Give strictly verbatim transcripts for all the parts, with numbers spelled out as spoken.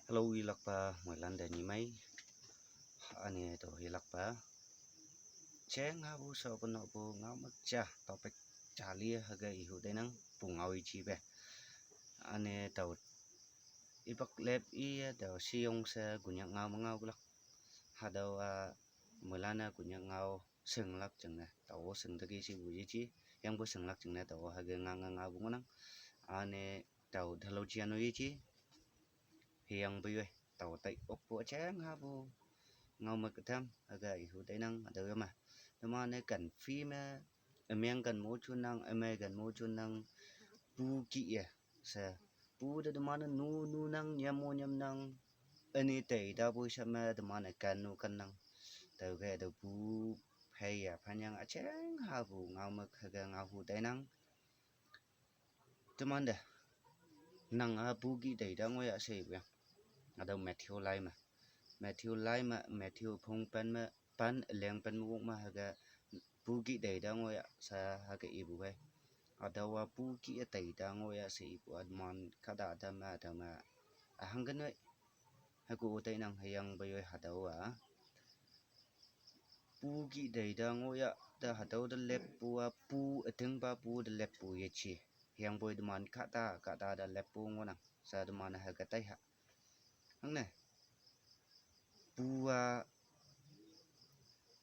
Hello, ilakpa moilan de nyimai. Ane to ilakpa. Cheng habu so kono bu ngau makcha topic chali haga ihu denang pu ngau ichi be. Ane to ipak lep i to siyong se gunyak ngau mangau bulak. Hadau a moilan a gunyak ngau senglak jengne to senglak isi bu ichi. Yang bu senglak jengne to haga ngau ngau ngau bu ngonang. Ane to dalo chiano ichi. Hiang buyoi tau tai okpo cheng habu ngau ma ketam haga ihu tainang adau yama. Temane kan fi me, emeng kan mo chunang, emai kan mo chunang, pu ki ya. Sa pu de temane nu nu nang, nyam mo nyam nang, ani tai da bu sa me temane kan nu kan nang. Tau ke da pu phai ya phanyang acheng habu ngau ma haga ngau hu tainang. Temande nang a pu ki dai da ngoya sei buyang. Adau Matthew lai ma. Matthew lai ma, Matthew phung pen ma, pan leng pen ma wok ma haga pu ki dai da ngoya sa haga ibu bai. Adau a pu ki a dai da ngoya sei ibu adman kada da ma da ma. Ahang kan wai. Haku utai nang hayang bayoi hadau a. Pu ki dai da ngoya da hadau da lep pu a pu ating pa pu da lep pu ye chi. Hiang boi deman kata kata da lep pu ngonang sa deman haga tai ha. Hangne pu a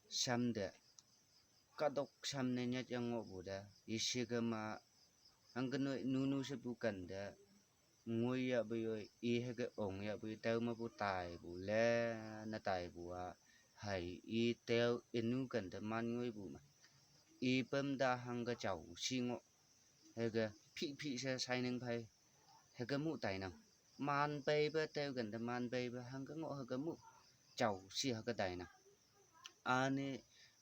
sam de kadok sam ne nyat yang ngo bu da. Yisi ke ma hang kenoi nunu se bu kan da. Ngoi ya buyoi i haga ong ya buyoi tau ma bu tai bu le na tai bu a. Hai i tau inu kan da man ngoi bu ma. I pem da hang ka chau si ngo. Haga phi phi se sai neng phai. Haga mu tai nang. Man pai ba tau kan da man pai ba hang ka ngo haga mu. Chau si haga tai nang. Ane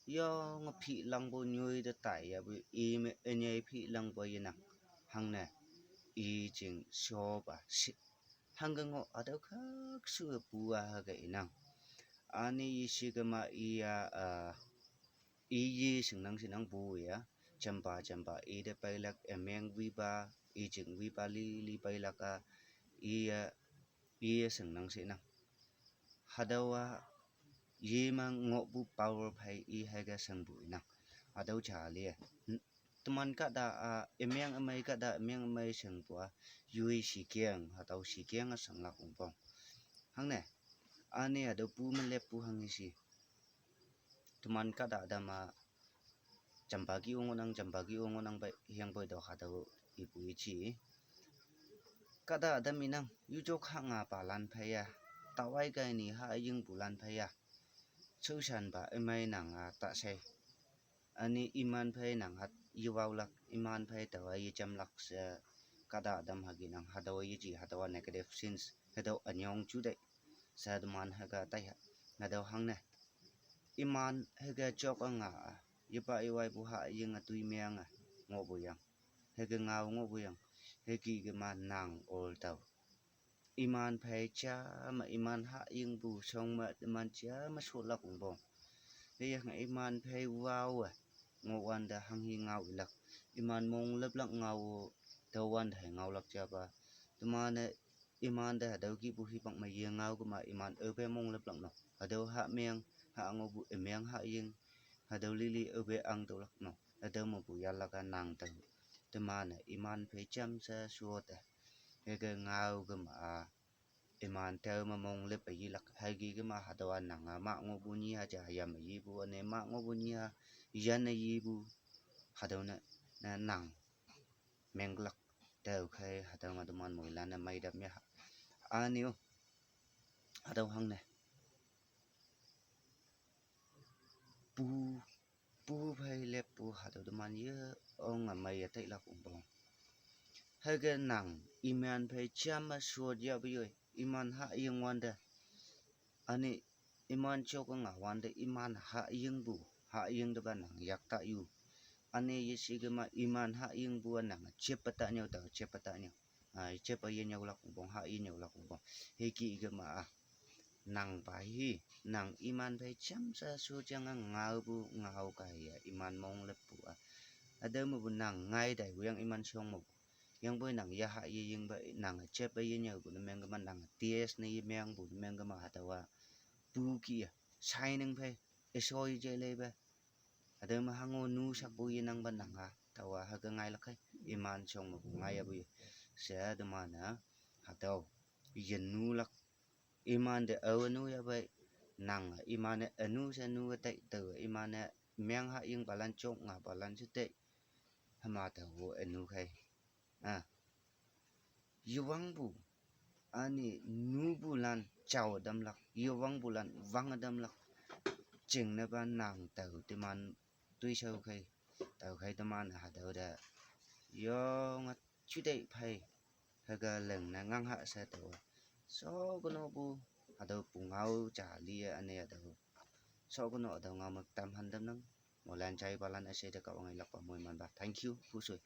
yong phi lang bo nyoi da tai ya bu i me nyai phi lang bo ye nang. Hangne i jing sio ba si. Hang ka ngo adau kak su pu a haga inang. Ane i si ka ma i ya a i ye sing nang si nang bu ya. Champa champa i de pai lak emeng wi ba i jing wi ba li li pai lak a i ya i ya sing nang si nang. Hadau a ye ma ngo bu power phai i haga sang bu inang. Adau cha li ya. Teman kada a emeng emai kada emeng emai sang bu a yui si kiang hadau si kiang a sang lak ung pong. Hangne ane adau pu ma lep pu hang isi. Teman kada da ma champa ki ung nang champa ki ung nang bai hiang boi do hadau ipu ichi. Kada da mi nang yu jok ha nga pa lan phai ya. Tawai kai ni ha ying bu lan phai ya. Chau san ba emai nang a ta sai. Ani iman phai nang hat yi wau lak iman phai tawa yi cham lak sa kada dam hagi nang hadawa yi ji hadawa negative sins hadaw anyong chu dai sa duman haga tai ha hadaw hang ne iman haga chok anga a yi pa yi wai bu ha yi nga tui meng a ngo bu yang haga ngau ngo bu yang hagi ga ma nang ol tau. Iman phai cha ma iman ha ying bu song ma iman cha ma so lak ung bong. He yang iman phai wau a ngo wan da hang hi ngau ilak. Iman mong lep lak ngau da wan da hai ngau lak cha ba. Teman e iman da hadaw ki bu hi bak ma ye ngau ka ma iman e pe mong lep lak no. Hadaw ha meng ha ngo bu e meng ha ying. Hadaw lili e pe ang tau lak no. Hadaw ma bu ya lak a nang tau. Teman e iman phai cham sa suot e. He ke ngau ke ma a iman tau ma mong lep a yi lak hagi ke ma hadaw a nang a ma ngo bu nyi ha ja yam a yi bu ane ma ngo bu nyi ha yan a yi bu hadaw na na nang meng lak tau khai hadaw ma duman mui lan na mai dap mya ha ani u hadaw hang ne pu pu phai lep pu hadaw duman ye ong a mai ya tai lak ung bong. Haga nang iman phai cham a suot ya bu yoi iman ha ying wan da. Ani iman chok a nga wan da iman ha ying bu ha ying da ba nang yak ta yu. Ani ye si ga ma iman ha ying bu a nang a chep pa ta nyau ta chep pa ta nyau. A chep a ye nyau lak ung bong ha ye nyau lak ung bong. He ki ga ma a nang pa hi nang iman phai cham sa su chang a ngau bu ngau ka hi a iman mong lep bu a. Hadaw ma bu nang ngai dai bu yang iman song ma bu. Yangpoi nang yaha yeyingpe, nang chep pe yenyüopu ne meng kema, nang taste ne yemengpu ne meng kema hatüowa pu kih-e shining phei, üshoi je leipe. Hatüo me hango nu shakpu yenangpe nang-a taowa hüke ngailak khei, iman shong mepu ngaiyapu ye. She teman-e hatüo yenulak, iman te ao ünu yapei, nang-e iman-e ünu she nu-e tei, taowe iman-e meng ha yingpalan jok ngapalan she tei, hüma tao ünu khei. A, yewangpu, üne nupulan jao tamlak, yewangpulan wang tamlak, chingnepa nang tao teman toishao khei, tao khei teman hatüo te yonge jutei phei, hüke lingne ngangha she taowe, shokonopu, hatüo pungao ja li-e üne hatüo, shokono hatüo ngao me tamhan tamnang. Moilan jaipalan üshei te Kahwange ilakpa moimanpa, thank you, pu shoi.